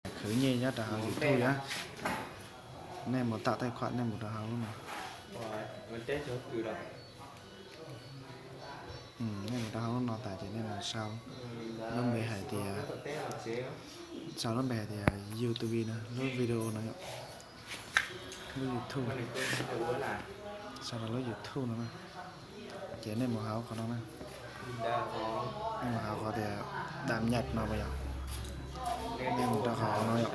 Khwv nyiaj nyob rau hauv YouTube na. Nej mus tạo tài khoản nej mus rau hauv lub no. Nej mus rau hauv lub no tas ces nej mus sau lub npe hais tias, sau lub npe hais tias YouTube no, lub video no yom. Lub YouTube. Sau rau lub YouTube no na. Ces nej mus hauv qhov no na. Nej mus hauv qhov tias đăng nhập no yom. Nej mus rau qhov no yom.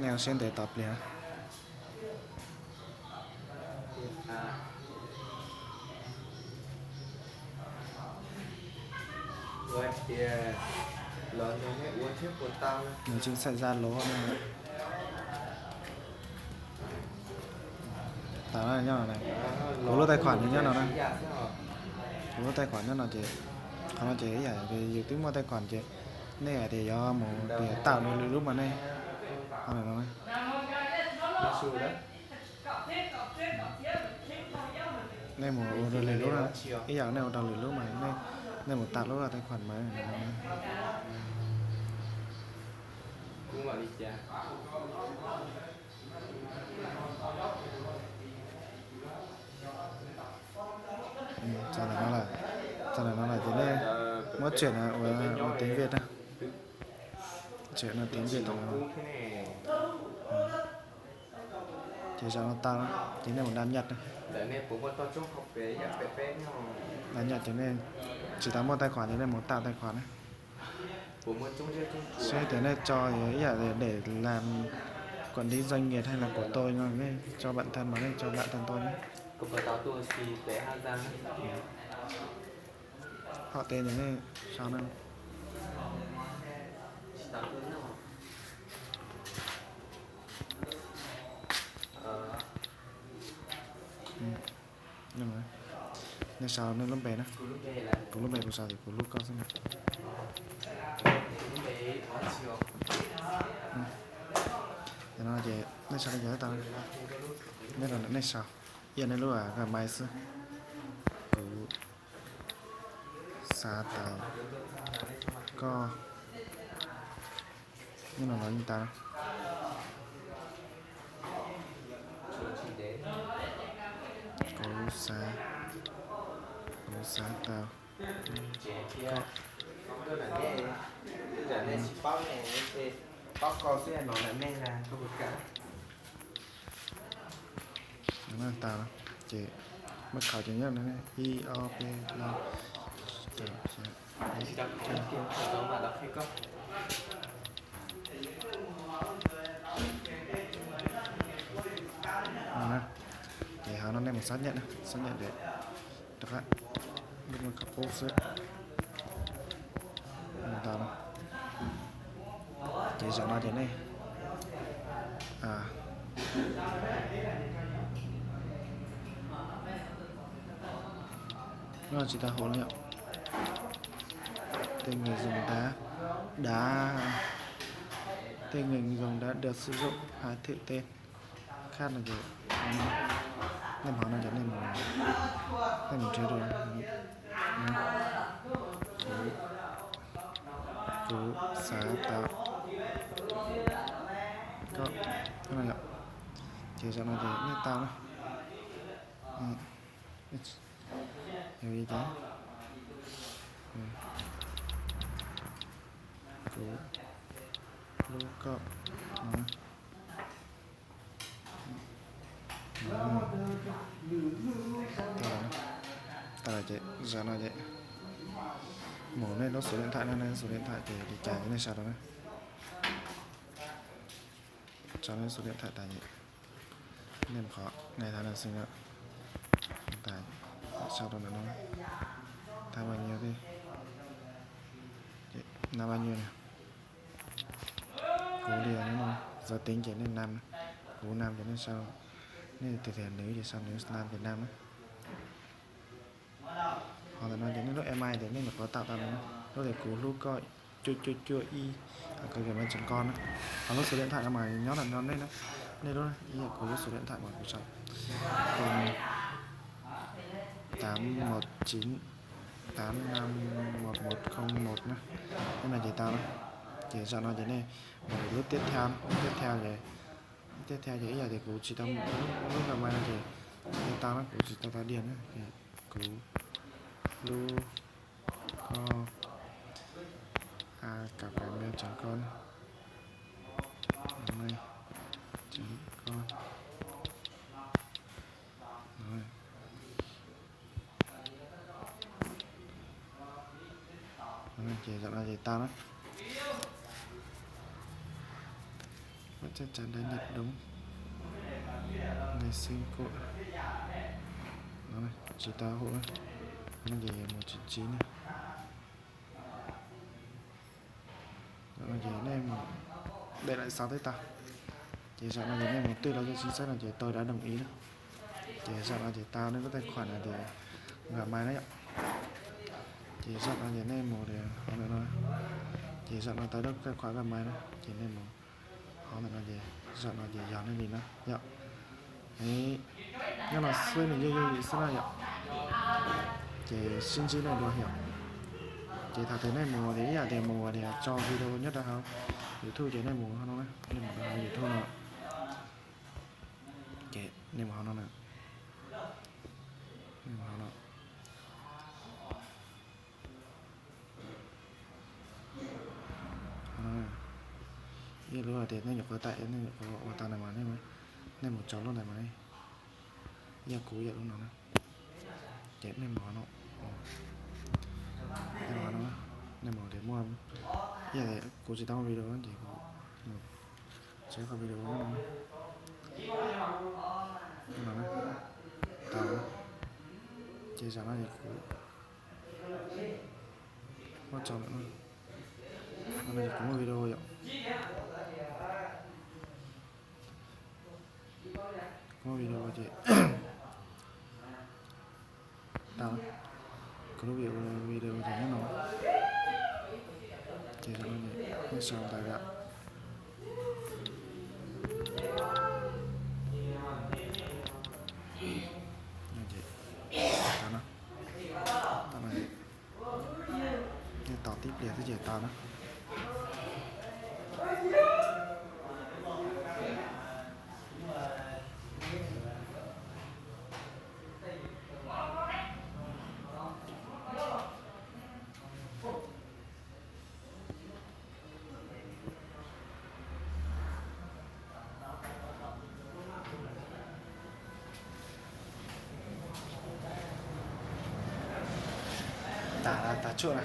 Nej ua siab ntev tos pliag. Nws tsis xaim Zalo na. Tas nyob no, kuv lub tài khoản nyob no na. Kuv lub tài khoản nyob no ces, qhov no ces ib yam yus twb muaj tài khoản ces nej hais tias yuav mus tias tạo dua lwm lub mas nej, qhov no na. Nej mus ua rau lwm lub na, ib yam nej ua rau lwm lub mas nej mus tạo lub tài khoản mới. Txog ntawm no lawm, txog ntawm no lawm ces nej muab chuyển ua tiếng Việt na. Chuyển ua tiếng Việt. Ces zaum no tau ces nej mus đăng nhập na. Đăng nhập ces nej tsis tau muaj tài khoản ces nej mus tạo tài khoản na. Seb tias nej tso ib yam để làm quản lý doanh nghiệp hay là của tôi no, nej cho bản thân mà nej cho bạn thân tôi nhé. Họ tên thì nej sau na. Nej sau nej lub npe na. Kuv lub npe kuv sau tias kuv hlub koj xwb na. Ces no ces nej sau li cas tau, nej sau, ib yam nej lub Gmail xwb. Kuv xav tau koj, nej no los yeej tau. Kuv xav, kuv xav tau koj. Tau ces mật khẩu ces nyob ib ob peb plaub. Ces hauv no nej mus xác nhận na, xác nhận để rov qab, mật khẩu cũ xwb. Ces zaum no ces nej no tsis tau hauv no yom. Tên người dùng đã, đã, tên người dùng đã được sử dụng, hãy thử tên. Khác no ces nej mus hauv no ces nej mus, nej mus nrhiav rau kuv, kuv xav tau koj no yom. Ces zaum no ces nej tau na. Yog li cas, kuv hlub koj no. Tau lawm ces zaum no ces mus nej lub số điện thoại no, nej số điện thoại ces li cas ces nej sau rau na. Sau nej số điện thoại tas ces nej mus qhov này tha na xwb na. Tas sau rau ntawm no, tha bao nhiêu ti, năm bao nhiêu nè. Kuv li no, giờ tính ces nej năm, kuv năm ces nej sau, nej tias tias nữ ces sau nữ năm ces năm na. Ho ntawm no ces nej lub email ces nej nyuam qhuav tạo tau lub tias kuv hlub koj cuaj cuaj cuaj ib, koj gmail chấm com na. Ho lub số điện thoại no mas nyob ntawm no nej na, nej lub ib yam kuv lub số điện thoại mas kuv sau, kuv tám một chín, tám năm một một không một na. Ib no ces tau na. Ces zaum no ces nej mus lub tiếp theo, lub tiếp theo ces, lub tiếp theo ces ib yam tias kuv tsis tau, lub Gmail no ces tau na, kuv tsis tau tau diam na. Kuv lub koj a còng gmail chấm com na. Gmail chấm com. Ces zaum no ces tau na. Bạn chắc chắn đã nhận đúng ngày sinh của nó này, tsis tau hauv na. No ces mus chín chín na. Zaum no ces nej mus để lại sau twb tau. Ces zaum no ces nej mus twj lawv cov chính sách no ces tôi đã đồng ý na. Ces zaum no ces tau nej lub tài khoản no ces Gmail na yom. Ces zaum no ces nej mus hauv ntawm no. Ces zaum no tau lub tài khoản Gmail na ces nej mus hauv ntawm no ces zaum no ces yog nej li na yom. Nyob no xwb nws yooj yooj yim xwb na yom. Ces sib ntsib nej dua yom. Ces thaum tias nej mus tias ib yam tias mus tias tso video nyob rau hauv YouTube ces nej mus hauv no na, nej mus rau hauv YouTube no. Ces nej mus hauv no na. Nej mus hauv no. Ib lub tias nej nyuam qhuav tải, nej nyuam qhuav ua tau ntawd mas, nej mus tso lub ntawd mas, yog kuv yam lub no na. Ces nej mus hauv no, nej mus hauv no, nej mus tias muaj, ib yam kuv tsis tau video ces kuv mus tso qhov video no, no na, tau. Ces zaum no ces kuv muab tso lawm no, no ces kuv muaj video yom. Kuv muaj video ces tau, kuv lub video ces nyob no. Ces zaum no ces nej sau ntawv lawm. Nej tos tib pliag xwb ces tau na. Tas, tas tshuaj na.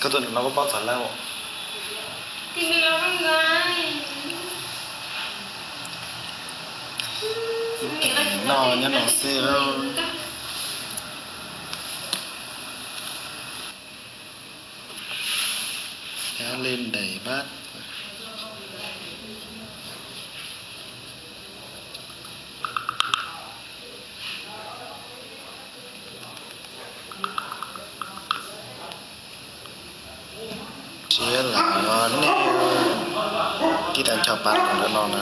Koj tus no koj paub txog lawm. Ib teem no nyob no xwb. Cá lên đẩy bát. Tsis lam nej tib tag nrho pas ntawm no na.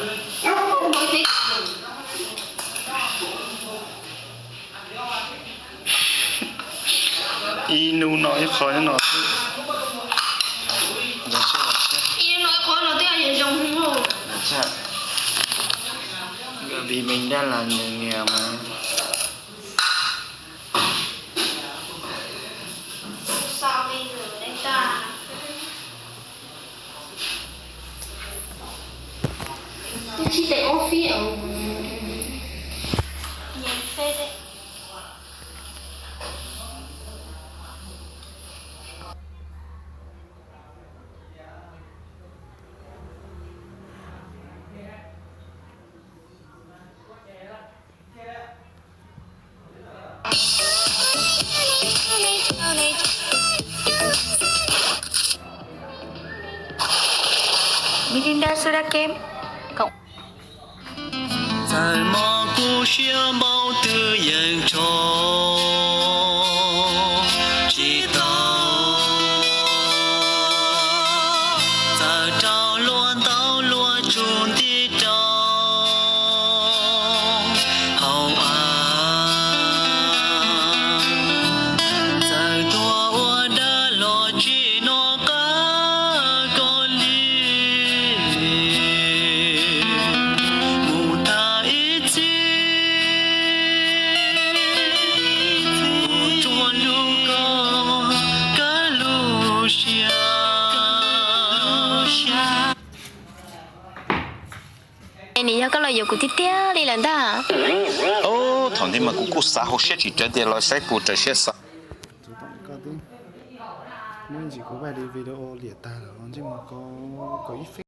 Ib hnub no ib qho no xwb. Ib hnub no ib qho no twb yog zoo. Nkawd vim Meej Dab Las nws nyiam mas. Twb tsis tau ua fib. Txawm mob kuv siab npaum twg yeej tso tsis tau. Txawm raug luag ntaus luag tsuj nti rau hauv av, txawm tuag ua dab los tsis hnov qab koj li. Mus tag ib txhis, mus tsuag lub koj kawg lub siab. Es nws yog koj los yuav kuv tiag tiag li lawm ntag. Thaum ntej mas kuv kuj xav hauv siab tsis raws tias los saib puas raws siab xav. Tus tom koj twb muab ntsis kuv vaj li video liam tag lawm, ntsej muag kaum ib feeb.